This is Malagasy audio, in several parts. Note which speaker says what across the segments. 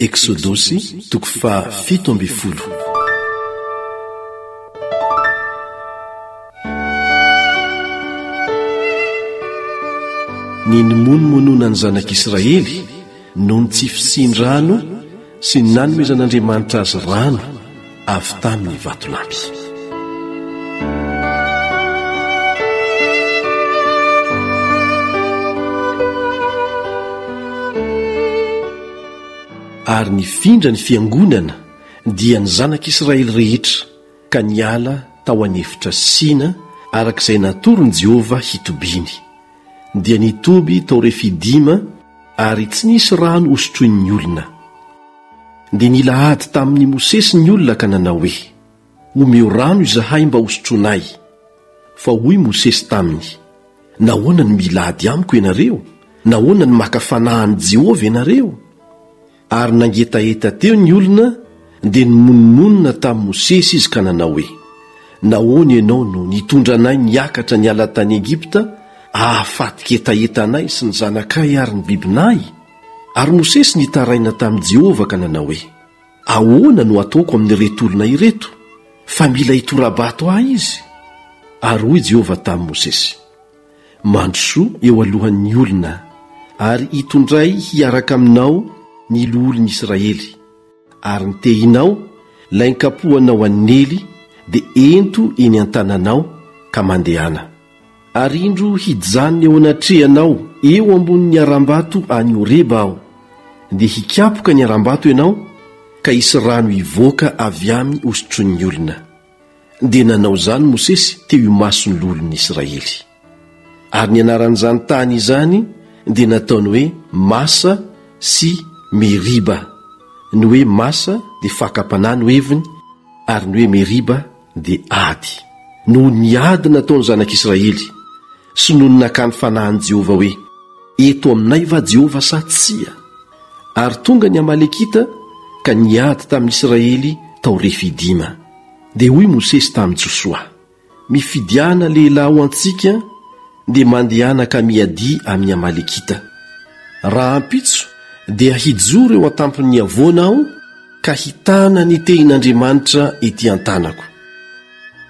Speaker 1: Eksodosy toko faha 17. Ny nimonomononan'ny zanak'Israely noho ny tsy fisian-drano sy ny nanomezan'Andriamanitra azy rano avy tamin'ny vatolampy. Ary nifindra ny fiangonana, dia ny zanak'Israely rehetra, ka niala tao an'efitra Sina araka izay natoron'i Jehovah hitobiany. Dia nitoby tao Refidima, ary tsy nisy rano hosotroin'ny olona. Dia nila ady tamin'i Mosesy ny olona ka nanao hoe, Omeo rano izahay mba hosotroinay. Fa hoy Mosesy taminy, Nahoana no mila ady amiko ianareo? Nahoana no maka fanahy an'i Jehovah ianareo? Ary nangetaheta teo ny olona, dia nimonomonona tamin'i Mosesy izy ka nanao hoe, Nahoana ianao no nitondra anay niakatra niala tany Egypta hahafaty ketaheta anay sy ny zanakay ary ny bibinay? Ary Mosesy nitaraina tamin'i Jehovah ka nanao hoe, Ahoana no hataoko amin'ireto olona ireto, fa mila hitora-bato ahy izy? Ary hoy Jehovah tamin'i Mosesy, Mandrosoa eo alohan'ny olona, ary hitondray hiaraka aminao ny loholon'ny Israely, ary ny tehinao, ilay nikapohanao an'i Nely, dia ento eny an-tananao, ka mandehana. Ary indro hijanona eo anatrehanao eo ambonin'ny harambato any Horeba Aho, dia hikapoka ny harambato ianao, ka hisy rano hivoaka avy aminy hosotroin'ny olona. Dia nanao izany Mosesy teo imason'ny loholon'ny Israely. Ary ny anaran'izany tany izany dia nataony hoe Masa sy Meriba. Ny hoe Masa dia fakam-panahy no heviny, ary ny hoe Meriba dia ady. Noho ny ady nataon'ny zanak'Israely, sy noho ny nakany fanahy an'i Jehovah hoe, Eto aminay va Jehovah sa tsia? Ary tonga ny Amalekita ka niady tamin'ny Israely tao Refidima. Dia hoy Mosesy tamin'i Josoa, Mifidiana lehilahy ho antsika, dia mandehana ka miadia amin'ny Amalekita. Rahampitso dia hijoro eo an-tampon'ny havoana aho ka hitana ny tehin'Andriamanitra ety an-tanako.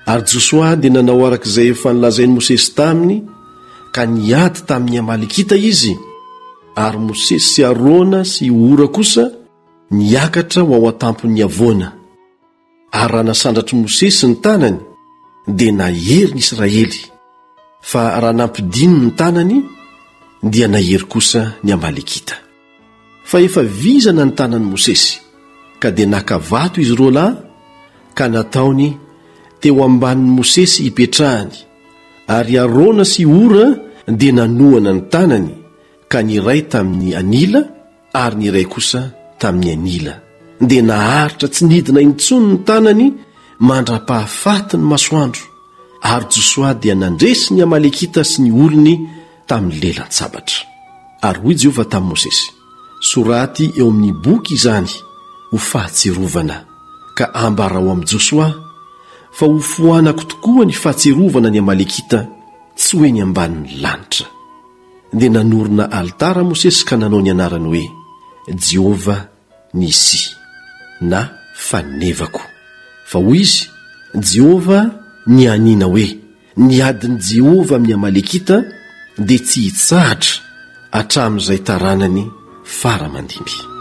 Speaker 1: Ary Josoa dia nanao araka izay efa nolazain'i Mosesy taminy, ka niady tamin'ny Amalekita izy, ary Mosesy sy Arona sy Hora kosa niakatra ho ao an-tampon'ny havoana. Ary raha nasandratr'i Mosesy ny tanany, dia nahery ny Israely, fa raha nampidininy ny tanany, dia nahery kosa ny Amalekita. Fa efa vizana ny tanan'i Mosesy, ka dia naka vato izy roalahy ka nataony teo ambanin'i Mosesy hipetrahany, ary Arona sy Hora dia nanohana ny tanany, ka ny iray tamin'ny anila ary ny iray kosa tamin'ny anila. Dia naharitra tsy nidina intsony ny tanany mandra-pahafaty ny masoandro, ary Josoa dia nandresy ny Amalekita sy ny olony tamin'ny lelan-tsabatra. Ary hoy Jehovah tamin'i Mosesy, Soraty eo amin'ny boky izany ho fahatsiarovana, ka ambarao amin'i Josoa, fa hofoanako tokoa ny fahatsiarovana ny Amalekita tsy ho eny ambanin'ny lanitra. Dia nanorina alitara Mosesy ka nanao ny anarany hoe Jehovah Nisy, na Fanevako. Fa hoy izy, Jehovah nianiana hoe, Ny adin'i Jehovah amin'ny Amalekita dia tsy hitsahatra hatramin'izay taranany fara aman-dimby.